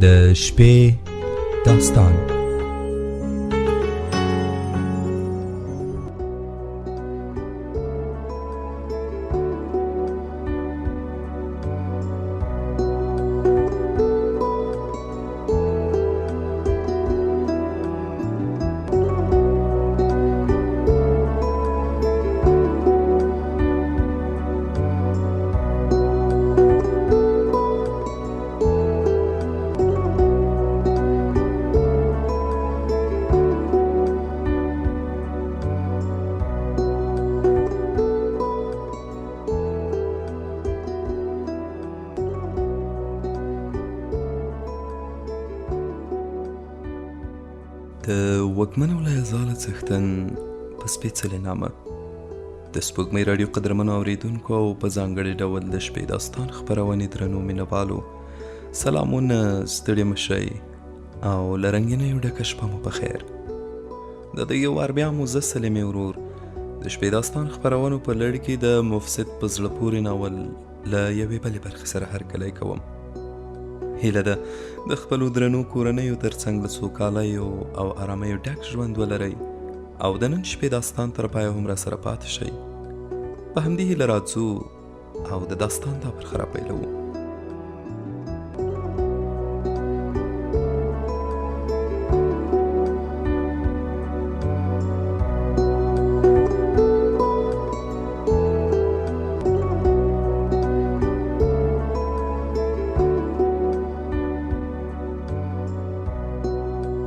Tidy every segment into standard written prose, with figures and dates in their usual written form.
د شپې داستان. د وږمنو له ځاله څښتن په سپېڅلې نامه د سپوږمۍ راډیو قدرمنو اورېدونکو او په ځانګړي ډول د شپې داستان خپرونې درنو مینهوالو سلامونه، ستړي مه شئ او له رنګینیو ډکه شپه مو په خیر. د دې یو وار بیا مو زه سلیمې ورور د شپې داستان خپرونو په لړ کې د مفسد په زړه پورې ناول له یوې بلې برخې سره هرکلی کوم. هیله ده د خپلو درنو کورنیو ترڅنګ له سوکالیو او آرامیو ډک ژوند ولرئ او د نن شپې داستان تر پایه هم را سره پاتې شئ. په همدې هیله راځو او د داستان دا برخه را پیلوو.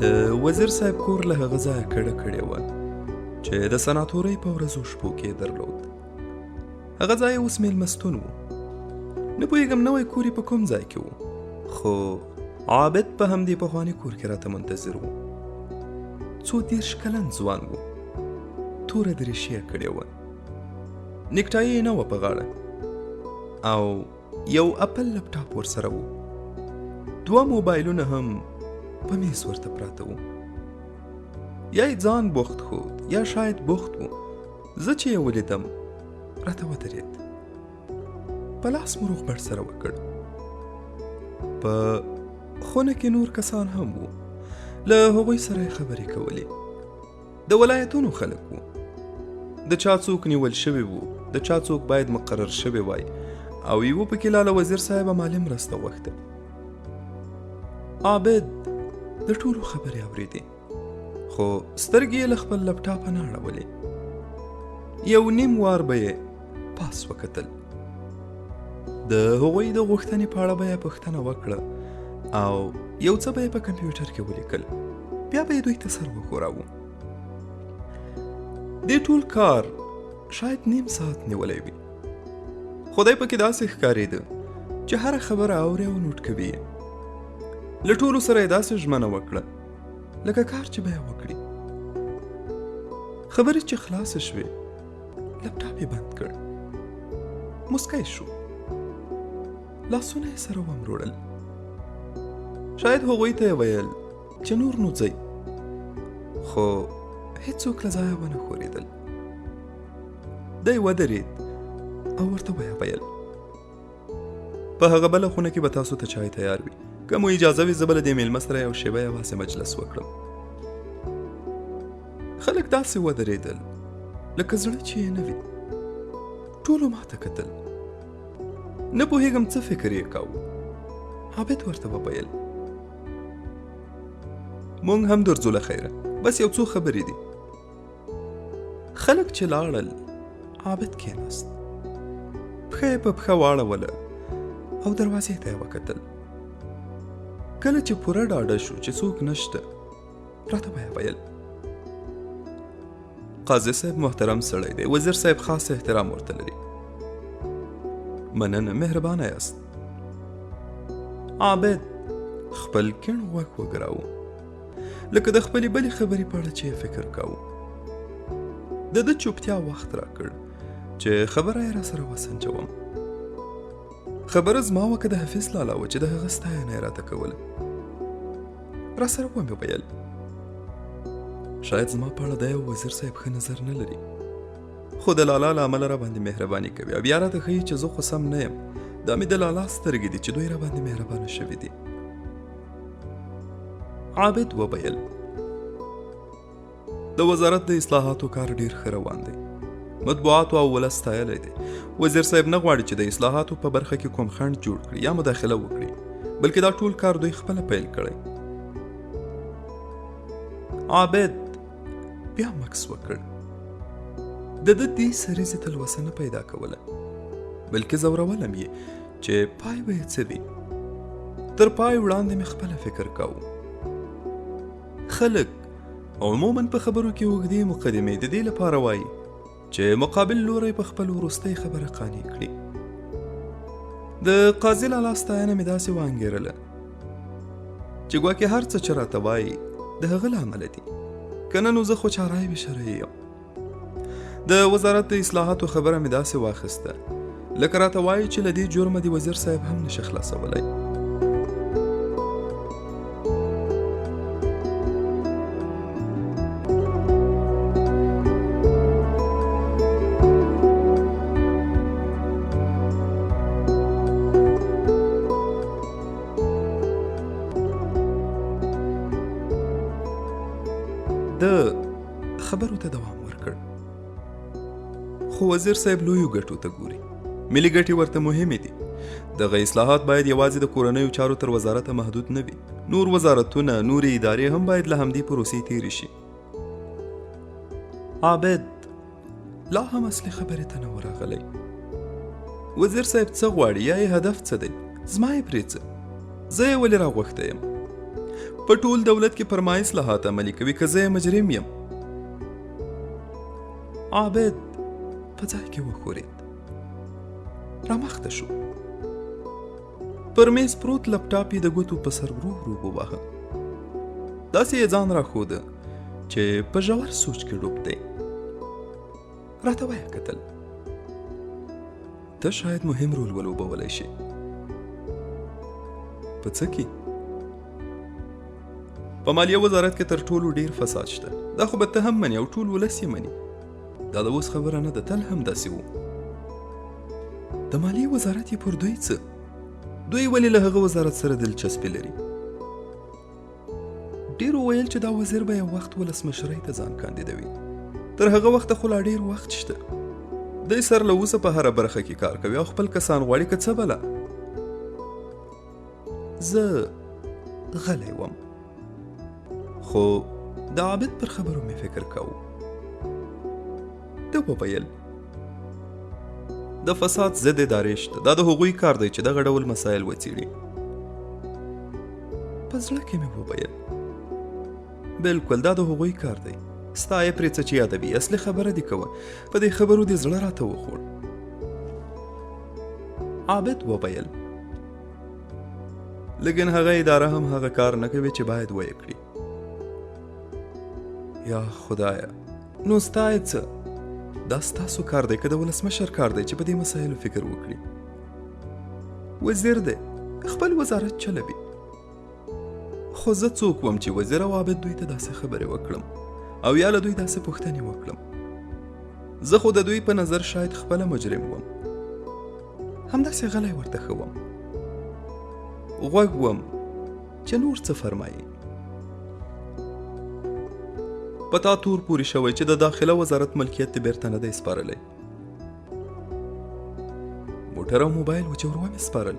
د وزیر صاحب کور له هغه ځایه کډه کړې وه چې د سناتورۍ په ورځو شپو کې درلود. هغه ځای اوس میلمستون و. نه پوهېږم نوی کور یې په کوم ځای کې و، خو عابد په همدې پخواني کور کې راته منتظر و. څو 30 کلن ځوان و، توره دریشي یې کړې وه، نیکټایي یې نه وه په غاړه او یو اپل لپټاپ ورسره و. دوه موبایلونه هم په میز ورته پراته وو. یا یې ځان بوخت ښود یا شاید بوخت و. زه چې یې ولیدم راته ودرېد، په لاس مو روغبړ سره وکړ. په خونه کې نور کسان هم وو، له هغوی سره یې خبرې کولې. د ولایتونو خلک وو، د چا څوک نیول شوي وو، د چا څوک باید مقرر شوی وای او یوه پکې لا له وزیر صاحبه مالي مرسته غوښته. عابد د ټولو خبرې اورېدې، خو سترګې یې له خپل لپټاپه نه اړولې. یو نیم وار به یې پاس وکتل، د هغوی د غوښتنې په اړه به یې پوښتنه وکړه او یو څه به یې په کمپیوټر کې ولیکل، بیا به یې دوی ته سر وښوراوه. دې ټول کار شاید نیم ساعت نیولی وي، خو دی پکې داسې ښکارېده چې هره خبره اوري او نوټ کوي یې. له ټولو سره یې داسې ژمنه وکړه لکه کار چې به یې وکړي. خبرې چې خلاصې شوې لپټاپ یې بند کړ، موسکی شو، لاسونه یې سره ومروړل. شاید هغوی ته یې ویل چې نور نو ځئ، خو هیڅوک له ځایه ونه ښورېدل. دی ودرېد او ورته ویې ویل، په هغه بله خونه کې به تاسو ته چای تیار وي، که مو اجازه وي زه به له دې مېلمه سره یو شېبه یوازې مجلس وکړم. خلک داسې ودرېدل لکه زړه چې یې نه وي. ټولو ماته کتل، نه پوهېږم څه فکر یې کاوه. عابد ورته وویل، مونږ هم درځو له خیره، بس یو څو خبرې دي. خلک چې لاړل عابد کېناست، پښه یې په پښه واړوله او دروازې ته یې وکتل. کله چې پوره ډاډه شو چې څوک نشته، راته ویې ویل، قاضي صاحب محترم سړی دی، وزیر صاحب خاص احترام ورته لري. مننه، مهربانه یاست. عابد خپل کیڼ غوږ وګراوه، لکه د خپلې بلې خبرې په اړه چې یې فکر کاوه. د ده چوپتیا وخت راکړ چې خبره یې را سره وسنجوم. خبره زما وه که د حفیظ لالا وه چې د هغه ستاینه یې راته کوله. را سره ومې ویل، شاید زما په اړه دی او وزیر صاحب ښه نظر نه لري، خو د لالا له امله را باندې مهرباني کوي او بیا راته ښیي چې زه خو سم نه یم، دا مې د لالا سترګې دي چې دوی را باندې مهربانه شوي دي. عابد وویل، د وزارت د اصلاحاتو کار ډیر ښه روان دی، مطبوعاتو او ولس ستایلی دی. وزیر صاحب نه غواړي چې د اصلاحاتو په برخه کې کوم خنډ جوړ کړي یا مداخله وکړي، بلکې دا ټول کار دوی خپله پیل کړی. عابد بیا مکس وکړ. د ده دې سریزې تلوسه نه پیدا کوله، بلکې ځورولم یې چې پای به یې څه وي. تر پای وړاندې مې خپله فکر کاوه. خلک عموما په خبرو کې اوږدې مقدمې د دې لپاره وایي چې مقابل لوری په خپل وروستۍ خبره قانع کړي. د قاضي لالا ستاینه مې داسې وانګېرله چې ګواکې هر څه چې راته وایي د هغه له امله دي، که نه نو زه خو چارای بې شرعي یم. د وزارت د اصلاحاتو خبره مې داسې واخیسته لکه راته وایي چې له دې جرمه دې وزیر صاحب هم نشي خلاصولی. ده خبرو ته دوام ورکړ، خو وزیر صاحب لویو ګټو ته ګوري، ملي ګټې ورته مهمې دي. دغه اصلاحات باید یوازې د کورنیو چارو تر وزارته محدود نه وي، نور وزارتونه، نورې ادارې هم باید له همدې پروسې تېرې شي. عابد لا هم اصلي خبرې ته نه و راغلی. وزیر صاحب څه غواړي یا یې هدف څه دی؟ زما یې پرې څه؟ زه یې ولې راغوښتی یم؟ په ټول دولت کې پر ما اصلاحات عملي کوي که زه یې مجرم یم؟ عابد په ځای کې وښورېد، رامخته شو، پر میز پروت لپټاپ یې د ګوتو په سر ورو ورو وواهه. داسې یې ځان راښوده چې په ژور سوچ کې ډوب دی. راته ویې کتل، ته شاید مهم رول ولوبولی شې. په څه کې؟ په مالیه وزارت کې تر ټولو ډیر فساد شته، دا خو به ته هم منې او ټول ولس یې مني. دا د اوس خبره نه ده، تل هم داسې وو. د مالیې وزارت یې پر دوی څه؟ دوی ولې له هغه وزارت سره دلچسپي لري؟ ډېرو ویل چې دا وزیر به یو وخت ولسمشرۍ ته ځان کاندیدوي، تر هغه وخته خو لا ډېر وخت شته. دی سر له اوسه په هره برخه کې کار کوي او خپل کسان غواړي که څه بله. زه غلی وم، خو د عابد پر خبرو مې فکر کاوه. ده وویل، د فساد ضد ادارې شته، دا د هغوی کار دی چې دغه ډول مسایل وڅېړي. په زړه کې مې وویل، بالکل دا د هغوی کار دی، ستا یې پرې څه چې یادوي، اصلي خبره دې کوه، په دې خبرو دې زړه راته وخوړ. عابد وویل، لیکن هغه اداره هم هغه کار نه کوي چې باید ویې کړي. یا خدایه، نو ستا یې څه؟ دا ستاسو کار دی که د ولسمشر کار دی چې په دې مسایلو فکر وکړي؟ وزیر دی، خپل وزارت چلوي. خو زه څوک وم چې وزیر او عابد دوی ته داسې خبرې وکړم او یا له دوی داسې پوښتنې وکړم؟ زه خو د دوی په نظر شاید خپله مجرم وم. همداسې غلی ورته ښه وم، غوږ وم چې نور څه فرمایي. په تا تور پورې شوی چې د داخله وزارت ملکیت دې بیرته نه دی سپارلی. موټر او موبایل و چې ور ومې سپارل.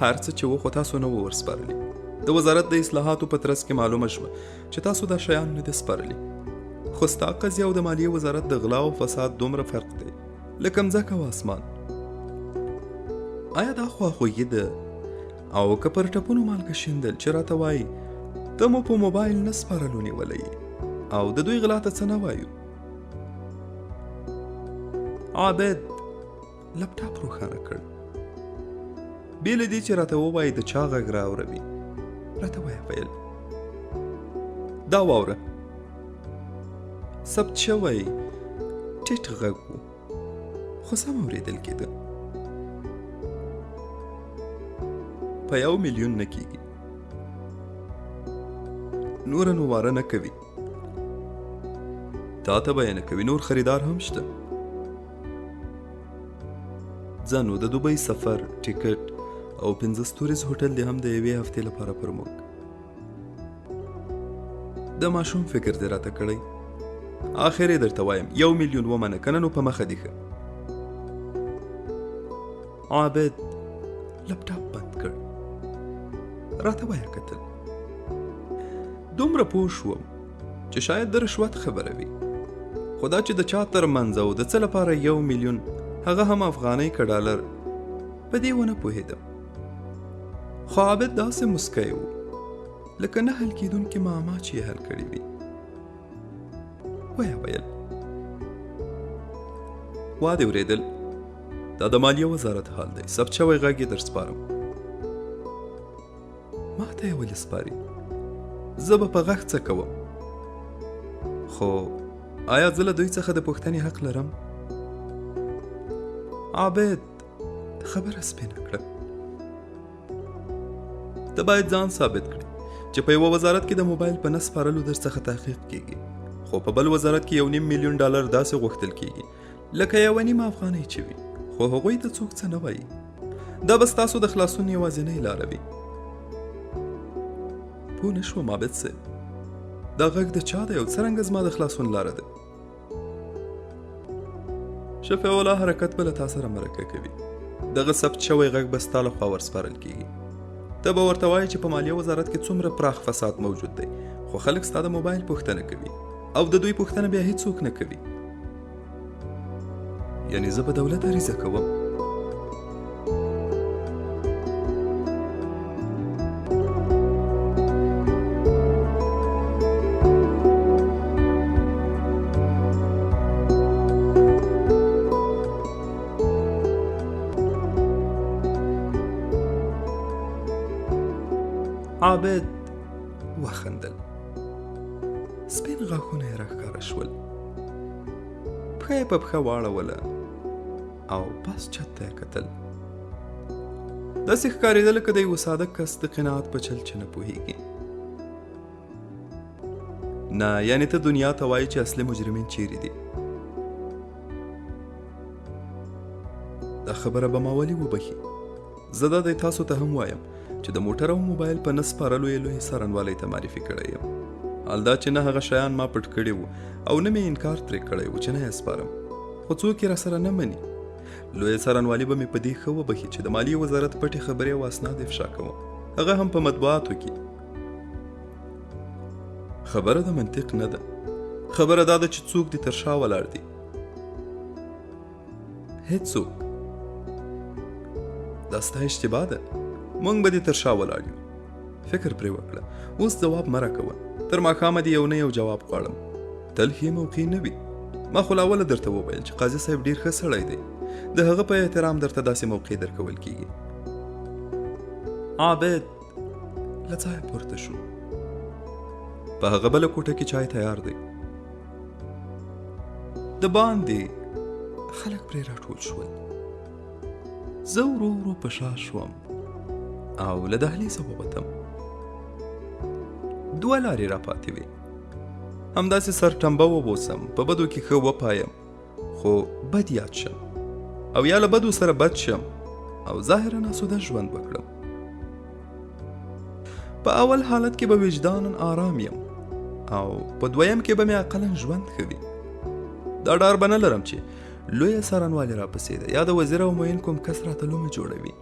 هر څه چې و خو تاسو نه و ورسپارلي. د وزارت د اصلاحاتو په ترڅ کې معلومه شوه چې تاسو دا شیان نه دي سپارلي. خو ستا قضیه او د مالیې وزارت د غلا او فساد دومره فرق دی لکه مځکه او اسمان. آیا دا خواخوږي ده او که پر ټپونو مالګه شیندل چې راته وایي ته مو په موبایل نه سپارلو نیولی او د دوی غلا ته څه نه وایو؟ عابد لپټاپ روښانه کړ، بې له دې چې راته ووایي د چا غږ راوروي، راته ویې ویل، دا واوره. ثبت شوی ټیټ غږ و، خو سم اورېدل کېده. په 1 میلیون نه کېږي، نوره نو واره نه کوي، تا ته به یې نه کوي، نور خریدار هم شته. ځه نو د دوبۍ سفر ټیکټ او پنځه ستوریز هوټل دې هم د یوې هفتې لپاره پر موږ. د ماشوم فکر دې راته کړی. آخر یې درته وایم، 1 میلیون ومنه، که نه نو په مخه دې ښه. عابد لپټاپ بند کړ، راته ویې کتل. دومره پوه شوم چې شاید د رشوت خبره وي، خو دا چې د چا تر منځ او د څه لپاره 1 میلیون، هغه هم افغانۍ که ډالر، په دې ونه پوهېدم. خو عابد داسې مسکی و لکه نه حل کېدونکې معما چې یې حل کړې وي. ویې ویل: وا دې اورېدل؟ دا د مالیې وزارت حال دی، ثبت شوی غږ یې در سپارم. ما ته یې ولې سپاري؟ زه به په غږ څه کوم؟ خو آیا زه له دوی څخه د پوښتنې حق لرم؟ عابد خبره سپینه کړه: ته باید ځان ثابت کړې چې په یوه وزارت کې د موبایل په نه سپارلو در څخه تحقیق کیږي، خو په بل وزارت کې 1.5 میلیون ډالر داسې غوښتل کیږي لکه یوه نیمه افغانۍ چې وي، خو هغوی ته څوک څه نه وایي. دا به ستاسو د خلاصون یوازینۍ لاره وي. پوه نه شوم عابد صاحب، دا غږ د چا دی او څرنګه زما د خلاصون لاره ده؟ شفیع الله حرکت به له تا سره مرکه کوي. دغه ثبت شوی غږ به ستا لخوا ورسپارل کیږي. ته به ورته وایې چې په مالیه وزارت کې څومره پراخ فساد موجود دی، خو خلک ستا د موبایل پوښتنه کوي او د دوی پوښتنه بیا هیڅوک نه کوي. یعنی زه به دولت عریضه کوم؟ عابد وخندل، سپین غاښونه یې راښکاره شول. پښه یې په پښه واړوله او پاس چت ته یې کتل. داسې ښکارېده لکه د یوه ساده کس د قناعت په چل چې نه پوهېږي. نه، یعنې ته دنیا ته وایې چې اصلي مجرمین چیرې دي؟ دا خبره به ما ولې وبخي؟ زه دا دی تاسو ته هم وایم چې د موټر او موبایل په نه سپارلو یې لویې څارنوالۍ ته معرفي کړی یم، حال دا چې نه هغه شیان ما پټ کړي وو او نه مې انکار ترې کړی و چې نه یې سپارم، خو څوک یې راسره نه مني. لویه څارنوالي به مې په دې ښه وبخي چې د مالیې وزارت پټې خبرې او اسناد افشا کوم، هغه هم په مطبوعاتو کې. خبره د منطق نه ده، خبره دا ده چې څوک دې تر شا ولاړ دي. هیڅوک. دا ستا اشتباه ده، مونږ به دې تر شا ولاړ یو. فکر پرې وکړه، اوس ځواب مه راکوه. تر ماښامه دې یو نه یو جواب غواړم. تل ښې موقع نه وي. ما خو لا اوله درته وویل چې قاضي صاحب ډیر ښه سړی دی، د هغه په احترام درته داسې موقع درکول کیږي. عابد له ځایه پورته شو. په هغه بله کوټه کې چای تیار دی. د باندې خلک پرې راټول شول. زه ورو ورو په شا شوم او له دهلیزه ووتم. دوه لارې راپاتې وې: همداسې سرټمبه وبوسم، په بدو کې ښه وپایم خو بد یاد شم، او یا له بدو سره بد شم او ظاهرا آسوده ژوند وکړم. په اول حالت کې به وجدانا آرام یم او په دویم کې به مې اقلا ژوند ښه وي. دا ډار به نه لرم چې لویه څارنوالي راپسې ده یا د وزیر او معین کوم کس راته لومه جوړوي.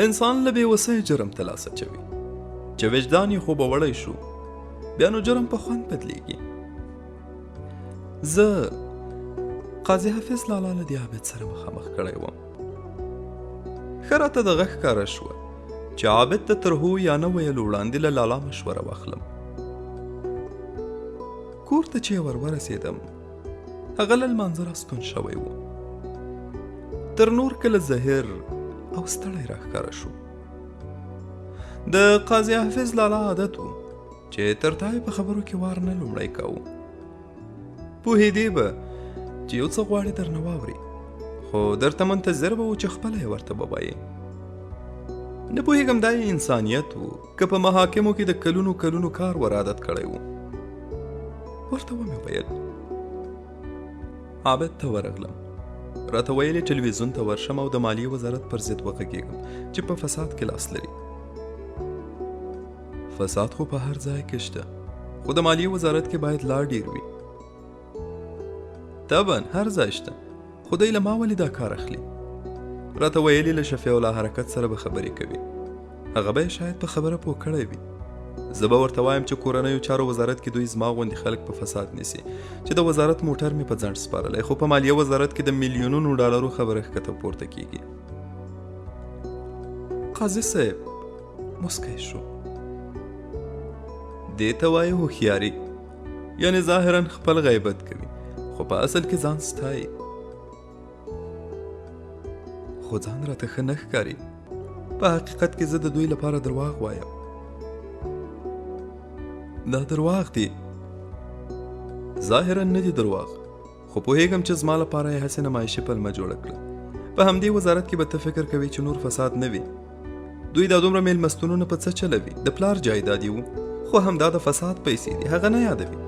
انسان له بې وسۍ جرم ته لاس اچوي. چې وجدان یې خوبوړی شو، بیا نو جرم په خوند بدلیږي. زه قاضي حافظ لالا له دې عابد سره مخامخ کړی وم. ښه راته دغه ښکاره شوه چې عابد ته تر هو یا نه ویلو وړاندې له لالا مشوره واخلم. کور ته چې ور ورسېدم، هغه له لمانځه راستون شوی و. تر نور کله زهیر او ستړی راښکاره شو. د قاضي حافظ لالا عادت و چې تر تا یې په خبرو کې وار نه لومړی کاوه. پوهېدې به چې یو څه غواړي درنه واوري، خو درته منتظر به و چې خپله یې ورته ووایې. نه پوهېږم دا یې انسانیت و که په محاکمو کې د کلونو کلونو کار ور عادت کړی و. ورته ومې ویل. عابد ته ورغلم. راته ویل یې ټلویزیون ته ورشم او د مالیې وزارت پر ضد وغږېږم چې په فساد کې لاس لري. فساد خو په هر ځای کې شته، خو د مالیې وزارت کې باید لا ډیر وي. طبعا هر ځای شته، خو دی له ما ولې دا کار اخلي؟ راته ویل یې له شفیع الله حرکت سره به خبرې کوي، هغه به یې شاید په خبره پوه کړی وي. زه به ورته وایم چې کورنیو چارو وزارت کې دوی زما غوندې خلک په فساد نیسي چې د وزارت موټر مې په ځنډ سپارلی، خو په مالیه وزارت کې د میلیونونو ډالرو خبره ښکته پورته کیږي. قاضي صاحب موسکی شو. دې ته وایي هوښیاري، یعنې ظاهرا خپل غیبت کوي خو په اصل کې ځان ستایي. خو ځان راته ښه نه ښکاري. په حقیقت کې زه د دوی لپاره درواغ وایم. دا درواغ دي، ظاهرا نه دي درواغ، خو پوهېږم چې زما لپاره یې هسې نمایشي پلمه جوړه کړه. په همدې وزارت کې به ته فکر کوي چې نور فساد نه وي. دوی دا دومره میلمستونونه په څه چلوي؟ د پلار جایداد یې وو، خو همدا د فساد پیسې دي، هغه نه یادوي.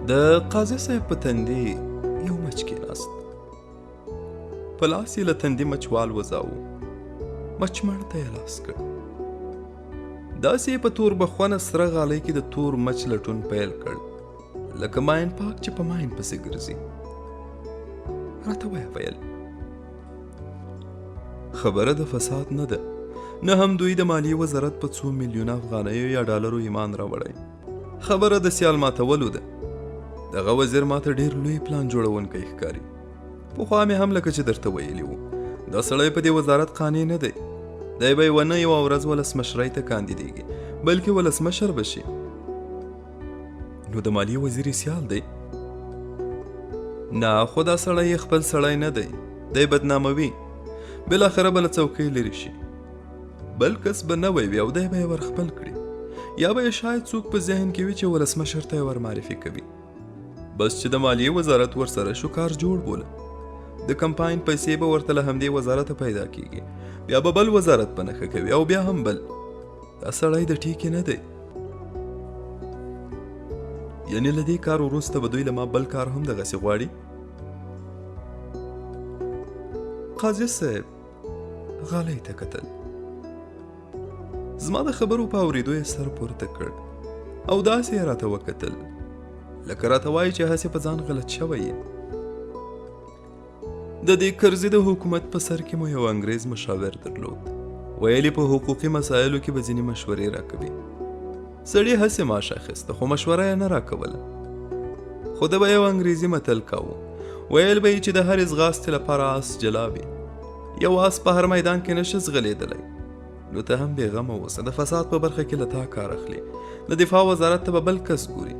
د قاضي صاحب په تندي یو مچ کېناست. په لاس یې له تندي مچ والوزاوه، مچ مړ ته یې لاس کړ. داسې یې په تور بخونه سره غالۍ کې د تور مچ لټون پیل کړ، لکه ماین پاک چې په ماین پسې ګرځي. راته ویې ویل، خبره د فساد نه ده، نه هم دوی د مالیې وزارت په څو میلیونه افغانیو یا ډالرو ایمان راوړی. خبره د سیال ماتولو ده. دغه وزیر ماته ډیر لوی پلان جوړونکی ښکاري. پخوا مې هم لکه چې درته ویلي وو، دا سړی په دې وزارت قانع نه دی. دی به یوه نه یوه ورځ ولسمشرۍ ته کاندیدېږي، بلکې ولسمشر به شي. نو د مالیې وزیر یې سیال دی؟ نه، خو دا سړی یې خپل سړی نه دی، دی بدناموي. بالاخره به له څوکۍ لرې شي. بل کس به نوی وي او دی به یې ور خپل کړي، یا به یې شاید څوک په ذهن کې وي چې ولسمشر ته یې ور معرفي کوي. بس چې د مالیې وزارت ورسره شو، کار جوړ بوله. د کمپاین پیسې به ورته له همدې وزارته پیدا کیږي، بیا به بل وزارت په نښه کوي او بیا هم بل. دا سړی د ټیکې نه دی. یعنې له دې کار وروسته به دوی له ما بل کار هم دغسې غواړي؟ قاضي صاحب غالۍ ته کتل. زما د خبرو په اورېدو یې سر پورته کړ او داسې یې راته وکتل لکه راته وایي چې هسې په ځان غلط شوی یې. د دې کرزي د حکومت په سر کې مو یو انګریز مشاور درلود، ویل یې په حقوقي مسایلو کې به ځینې مشورې راکوي. سړي هسې معاش اخیسته خو مشوره یې نه راکوله. خو ده به یو انګریزي متل کاوه، ویل به یې چې د هرې ځغاستې لپاره آس جلا وي، یو آس په هر میدان کې نشي ځغلېدلی. نو ته هم بېغمه اوسه، د فساد په برخه کې له تا کار اخلي. د دفاع وزارت ته به بل کس ګوري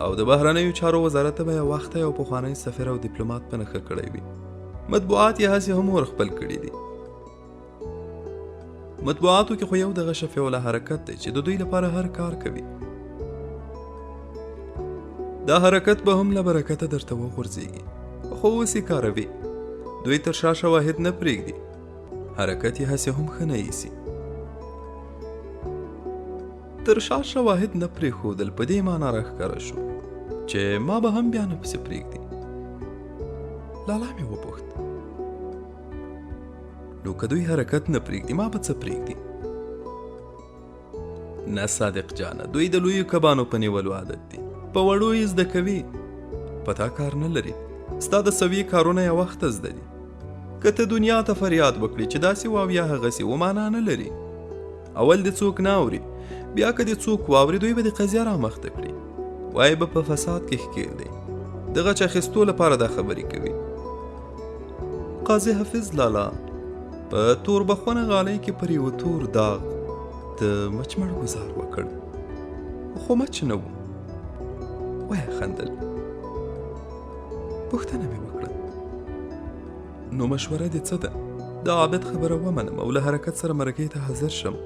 او د بهرنیو چارو وزارت ته به یو وخت یو پخوانی سفیر او دیپلومات په نښه کړی وي. مطبوعات یې هسې هم ور خپل کړي دي. مطبوعاتو کې خو یو دغه شفیع الله حرکت دی چې د دوی لپاره هر کار کوي. دا حرکت به هم له برکته درته وغورځېږي، خو اوس یې کاروي. دوی تر شا شواهد نه پرېږدي، حرکت یې هسې هم ښه نه ایسي. تر شا شواهد نه پرېښودل په دې معنا راښکاره شو چې ما به هم بیا نه پسې پرېږدي. لالا مې وپوښت، نو که دوی حرکت نه پرېږدي ما به څه پرېږدي؟ نه صادق جانه، دوی د لویو کبانو په نیولو عادت دي، په وړو یې زده کوي، په تا کار نه لري. ستا د سویې کارونه یې وخته زده دي. که ته دنیا ته فریاد وکړې چې داسې وه او یا هغسې و، معنا نه لري. اول دې څوک نه اوري، بیا که دې څوک واوري دوی به دې قضیه رامخته کړي، وایي به په فساد کې ښکېل دی، د غچ اخیستو لپاره دا خبرې کوي. قاضي حفیظ لالا په تور بخونه غالۍ کې پر یوه تور داغ د مچمړ ګزار وکړ، خو مچ نه و. ویې خندل. پوښتنه مې وکړه، نو مشوره دې څه ده؟ د عابد خبره ومنم او له حرکت سره مرکې ته حاضر شم؟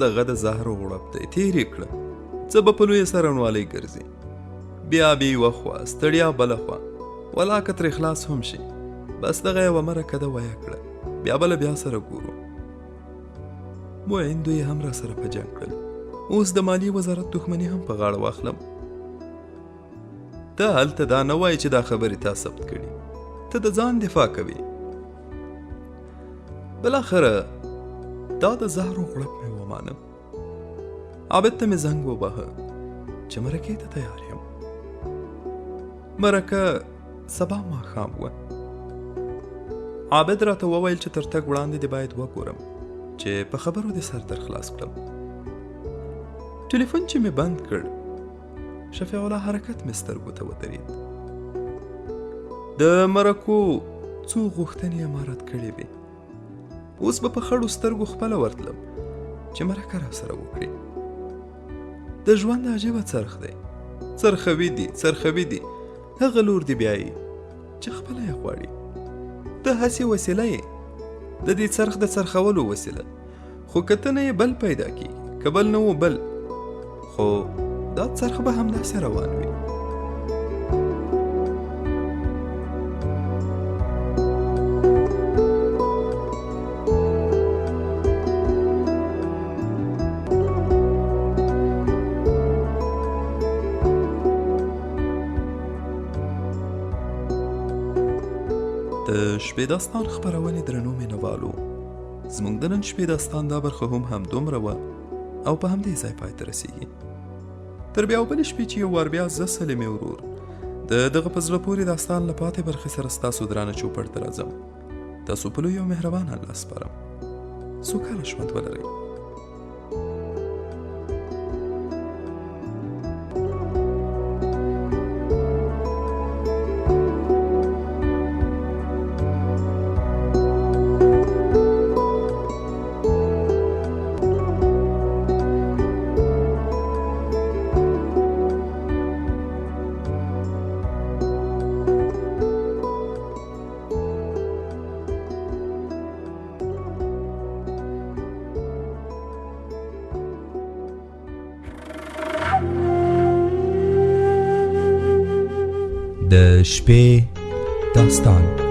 دغه د زهرو غړپ دی، تېر یې کړه. څه به په لویه څارنوالۍ ګرځي، بیا بې یوه خوا ستړیا بله خوا، ولا که ترې خلاص هم شي. بس دغه یوه مرکه ده ویه کړه، بیا بله بیا سره ګورو. معین دوی هم را سره په جنګ کړل. اوس د مالیې وزارت دښمني هم په غاړه واخلم. ته هلته دا نه وایې چې دا خبرې تا ثبت کړي، ته د ځان دفاع کوې. بالاخره دا د زهرو غړپ مې ومانه. عابد ته مې زنګ وواهه چې مرکې ته تیار یم. مرکه سبا ماښام وه. عابد راته وویل چې تر تګ وړاندې دې باید وګورم چې په خبرو دې سر در خلاص کړم. ټلیفون چې مې بند کړ، شفیع الله حرکت مې سترګو ته ودرید. د مرکو څو غوښتنې یې ما رد کړې وې. اوس به په خړو سترګو خپله ورتلم چې مرکه را سره وکړي. د ژوند عجیبه څرخ دی، څرخوي دي څرخوي دي، هغه لور دې بیایي چې خپله یې غواړي. ته هسې وسیله یې، د دې څرخ د څرخولو وسیله. خو که ته نه یې بل پیدا کیږي، که بل نه و بل، خو دا څرخ به همداسې روان وي. د شپې داستان خپرونې درنو مینهوالو، زموږ د نن شپې داستان دا برخه هم همدومره وه او په همدې ځای پای ته رسیږي. تر بیا بلې شپې چې یو وار بیا زه سلیمې ورور د دغه په زړه پورې داستان له پاتې برخې سره ستاسو درانه چوپړ ته راځم. تاسو په لوی او مهربان الله سپارم. سوکاله ژوند ولرئ. د شپې داستان.